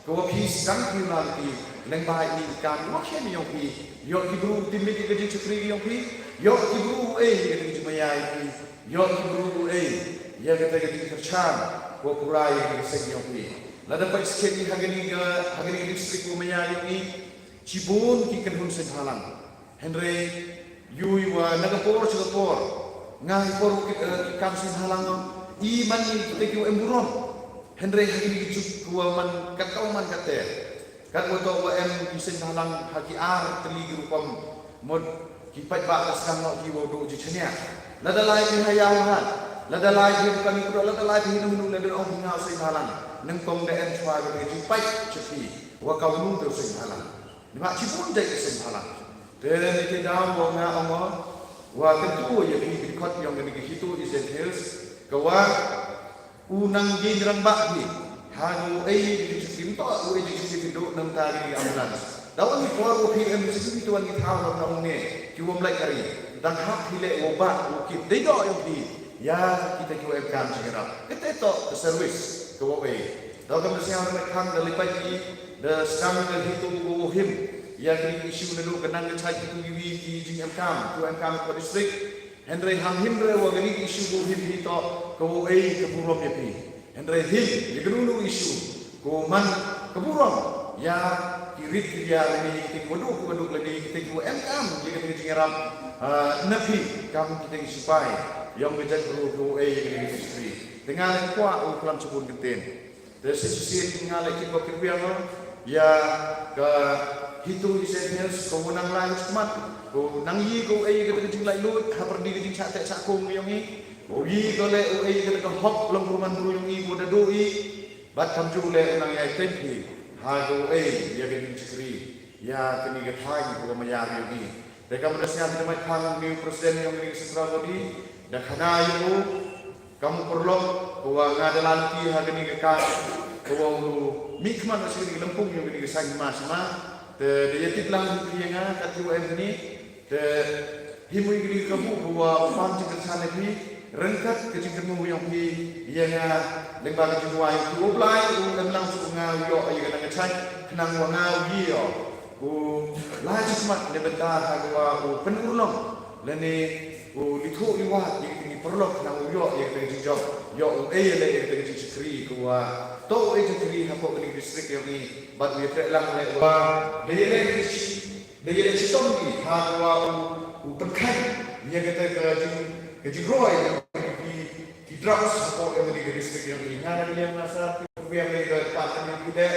Ko wa phi sdang phi na ki leng ba i kan wa khem yong phi. Yo ki bru ti mit ka jingchakri yong phi. Yo ki bru ei ka jingmaya i phi. Yo ki bru ei ya ka jingkyrchan ko pura ya ka seng yong phi. Lada pa sket ni hagani ka hagani ka district ko maya yong i. Chibun ki kan hun sen halang. Hynrei ïa u wa na ka por sha ka por nga hi por ki, eh, ki kam sien halang i man i te ki em burom. Hynrei ha kini ki juk ki wa man kat ka wa man kat te. Kat wa to wa em ki sien halang ha ki ar tylli ki rukom mut ki paidbah ka sang no ki wa du ji chania. Lada lai ki ha ya ha. Lada lai ki ka ni ku lada lai ki hinu hinu lada ong nga sien halang. Nang kong da em chwa ki ji paid chaki wa ka nu te sien halang. Ni ma chibun dei ki sien halang. Te ni te daw wa nga ong wa ka tu ya ki ki kot yong ni ki HITO East Jaintia Hills ka wa u nang gi rang ba hi. Ha u ei ki ki kim to u ei ki ki do nang ta ki ambulance. Daw ni por u phi em si ki tuan ki thaw wa nang ne ki wa mlai kari. Dang hap hi le wa ba u ki dei do yong phi. Ya kita ki wa em kam chi rap. Kita to ka service ka wa ei. Daw kam da siang da khang da lipat ki da skam da HITO ko him. Ya ki issue na do ka nang ka chai ki tu ki wi ki jing em kam, tu em kam ko district. Hynrei ham him re wa ki issue ko him hi to ko ei ka burom ya pi. Hynrei him ya ka nu issue ko man ka burom ya ki rit ki ya ni ki ko du ko du ni ki ko em kam ya ki jing ram. Ah, na phi kam ki sipai yong ka jat ko ei ya ki history. Tengah ko u klam chibun kenten. Te shisien nga leh kit bok kit biang ïa ka HITO East Jaintia Hills ko nang lai smat ko nang ïa ko ei ka jinglai lut ha pyrdi ka jingchah teh chah kum yong i ko ïa ko leh u ei ka hok long ruman bru yong i ko da do i bad kam ju leh u nang ïa tem phi ha ko ei ïa ka jingchakri ïa kani ka thaiñ ko ma ïa yong i. Te ka mut da sian te mai phang ni u president yong ni central body da khana yu ka mu perlok ko wa nga da lan ti ha ni ka ka ko wa u mi khman sini lempung yong ni ka sang ma sama te da ya tip lang ni nga ka tu em ni te hi mu ni ka bu ko wa u pam jingkyrchan ni rengkat ka jingkyrmu yong phi ïa nga leng ba ka jingwai u blai u lem lang su nga u yo ïa ka nang ka chai khnang wa nga u ïa u lai chi smat ne benta ha ka wa u pynurlong lane u li thu li wa ïa ka ni perlok na u yo ïa ka jingjop yo u ei le ïa ka jingchakri ko wa to u ei chakri ha ko ka ni district ïa ni bad u ïa treh lang le wa de le chi de le chi tong ni ha ka wa u u pynkhai ïa ka ka jing ka jingroi ïa ka ki drugs hapoh ïa ka district ïa ni nga na ïa nga sa ïa ka department ki de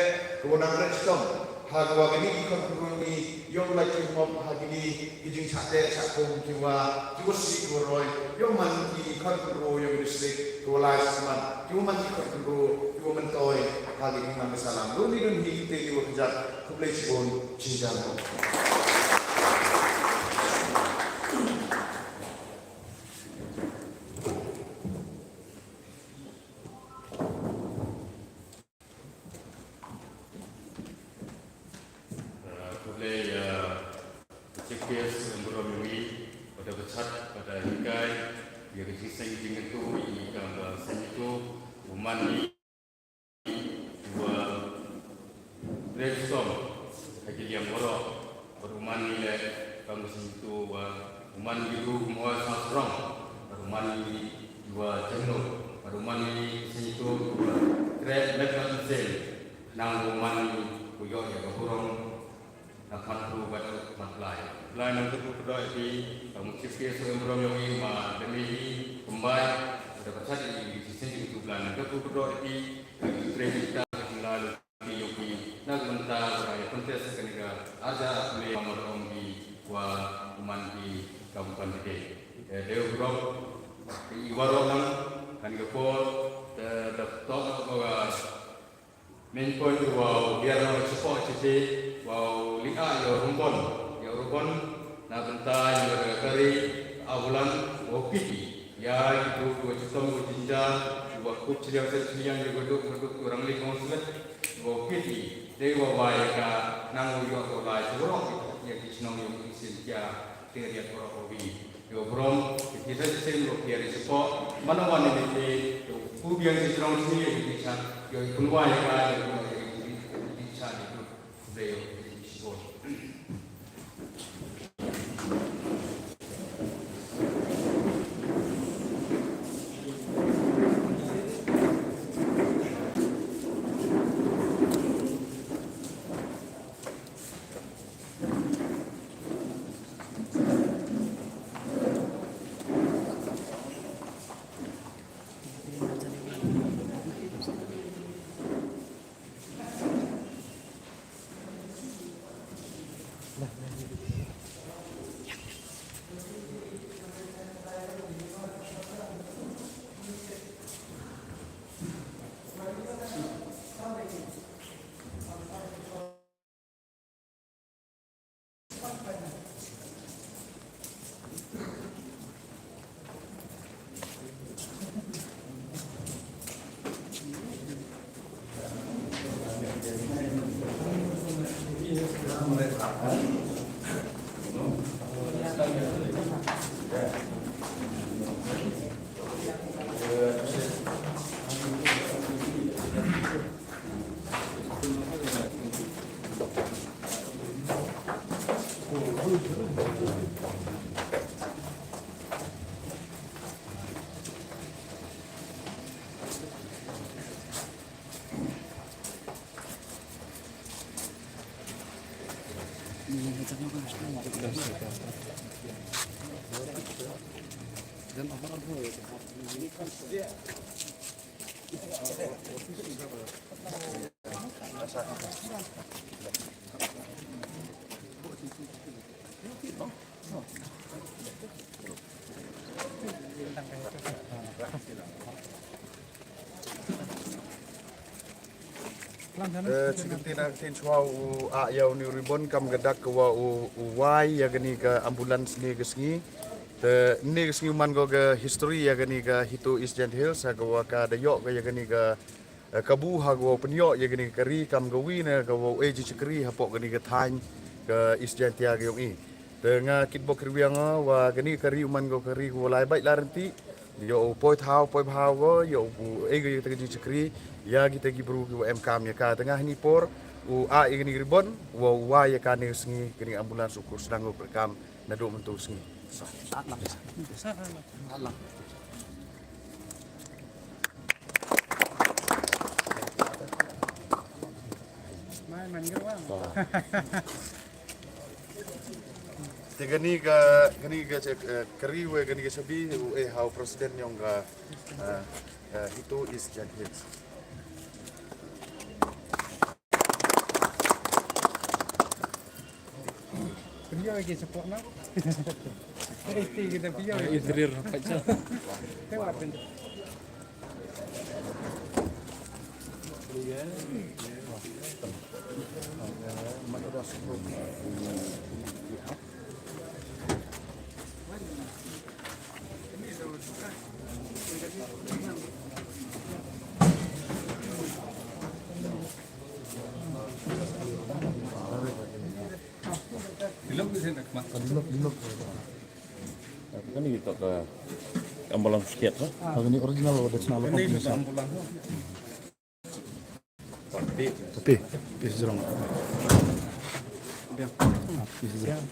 ko nang rech tong ha ka wa ka ni ki kon ku ni yong lai ki mop ha ki ni ki jing cha de cha ko ki wa ki wa si ko roi yong man ki kon ku yong district ko lai man ki wa man ki kon ku ki wa man toi ha ki ni man salam lo ni don ni ki te ki wa jat ku play chibon chinjan ko. Khublei ïa Chief Guest, em burom ïa ngi, bad da bachat, bad da hikai ïa ka jingseng jingkyntu ïa ngi kam ka seng itu, u man ngi wa brainstorm ha ki liang waroh, bad u man ngi leh kam ka seng itu wa u man ngi ruh u Mawsynram, bad u man ngi wa jengno, bad u man ngi seng itu wa treh met bad seng. Nang u man u ïoh ïa ka burom na khmat bru bad khmat Blai. Blai nang kyrkhu kyrdoh ïa phi, ka mut chief guest u em burom ïa u ma demi hi kumbai, da bachat ïa ki shisien ki tu Blai nang kyrkhu kyrdoh ïa phi, ka ki trei kita ka jingla lu ki ïa phi, na ka bynta ba ïa contest kane ka arja kane ka mar ong ki wa u man ki kam kan ki. Eh, dei u burom, i waroh nang, kan ka por, da, da toh ka Main point u wa u biar na u chipoh chiti wa u liah ïa u rumbon, ïa u rumbon na bynta ïa u kari abulan wa u piti. Ïa kito kiwa chitom wa jynjar, kiwa kut chiliang sa chiliang, ïa ka duk ka duk, kiwa rangli kong slet, kiwa kit i, dei wa wa ïa ka nang u ïoh ko lai, kiwa rong ïa ki chnong ïa ki sien kia, ki riat ko rong ko wi. Ïa brom, ïa ki sa sien ko ki ri sepo, mana wa ni ni, ïa ku biang ki chnong sien ïa ki chan, ïa ku wa ïa ka, ïa ku ïa ki chan ïa ku. Eh, chi kyntien, ah, kyntien chwa u, ah, ïa une u ribbon kam ka dak ka wa u, u wai ïa kane ka ambulance ne ka sngi. Te ne ka sngi u man ko ka history ïa kane ka HITO East Jaintia Hills, ha ka wa ka da ïoh ka ïa kane ka, eh, kabu ha ka wa u pynïoh ïa kane ka ri kam ka wi na ka wa u e ji chakri hapoh kane ka thaiñ ka East Jaintia ka yong i. Te nga kitbok kyrwiang wa kane ka ri u man ko ka ri ka wa lai bait la rynti. Ïoh u poi thaw, poi bhaw ko, ïoh u ei ko ïa kita ki jingchakri, ïa kita ki bru ki wa em kam ïa ka. Te nga hini por, u ah ïa kani ribbon, wa u wai ïa kani sngi, kani ambulance u kur sdang u pyrkam, naduh mynta u sngi. Sa. Sa lang. Sa lang. Sa lang. Mai, man gerwang. Te kani ka, kani ka che-, eh, kari wei kani ka chabi, u eh ha u president yong ka, eh, eh, HITO East Jaintia Hills. Pynïoh ki support na. Eh, ti kita pynïoh ki. Idrir apa je? Tengok apa. Kan ito ka ambulance kit, ha? Ini original, original. Tapi, tapi sejrong. Tapi sejrong.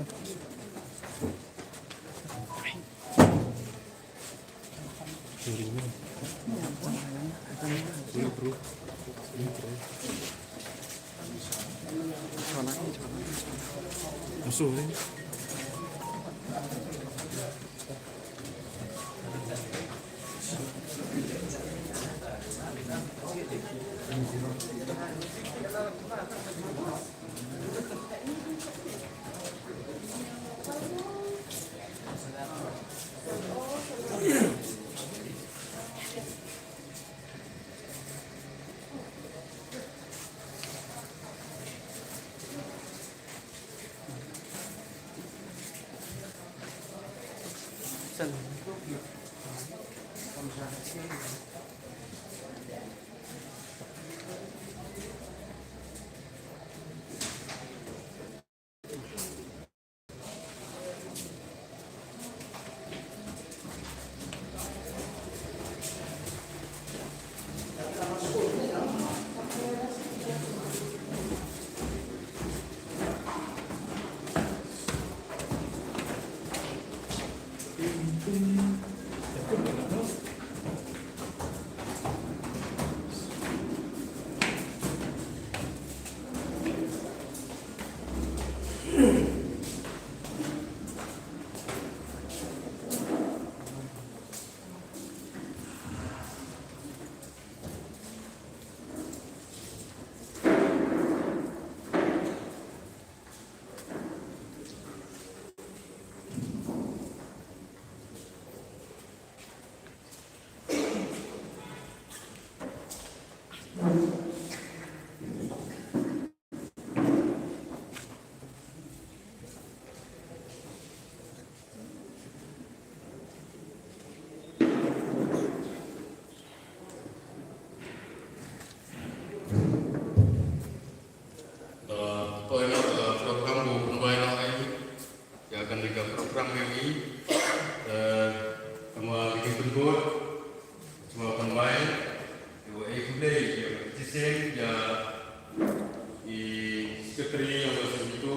Secretary of the Sindhu,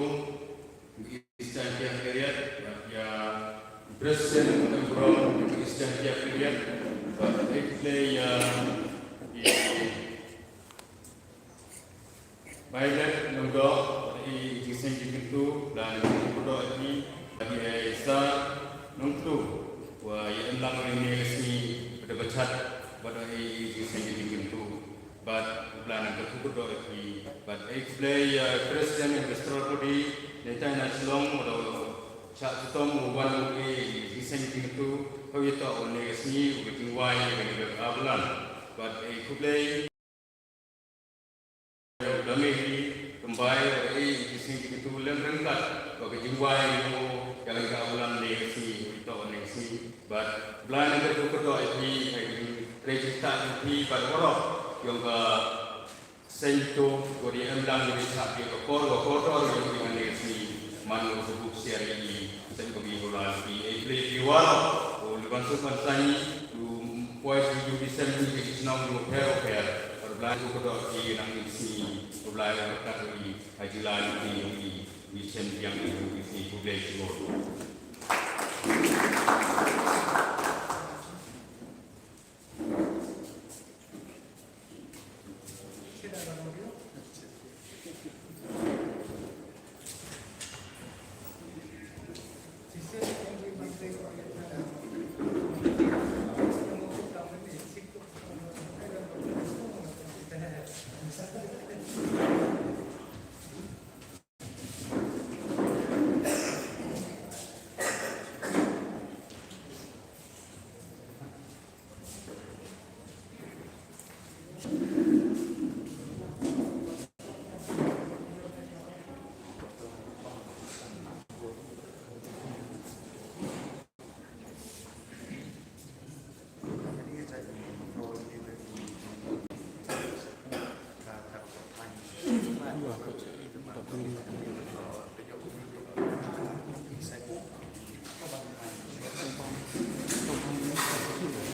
East Jaintia Affiliate, bad ïa President of the Forum, East Jaintia Affiliate, bad ïa Violet Nongdoh, bad ïa Jingseng Jingkyntu, bad ïa Nongdoh ïa phi, bad ïa Isa Nongkyntu, wa ïa em lang ïa ne sngi, bad ïa bachat, bad ïa Jingseng Jingkyntu. Bad U Blei un kyrkhu kyrdoh ïa phi. Bad ai khublei ïa President ïa Pastoral Body, nangta na Shillong, u la shah shitom u wan u ai Jingseng Jingkyntu, ha u ïa toh u ne sngi u ka jingwai ïa ka Balang. Bad ai khublei ïa u Dame hi, kumbai, u ai Jingseng Jingkyntu lem ryngkat, bad ka jingwai ïa u ïa ka Balang ne sngi, u ïa toh u ne sngi. Bad U Blei un kyrkhu kyrdoh ïa phi, ai trei jingstad ïa phi, bad waroh, ïa ka Seng to, ko di em lang di sa di ko kor, ko kor to, di ko di mane si, man ko sebut siar di, seng ko bi bola di, eh, play di waro, ko di ban su ban sanyi, tu, poi si ju di sem ni, di senang, di per, per, per belah ko ko di nang di si, ko belah ko kat di, haji lah di, di, di sem yang di, di si, ko play si ko.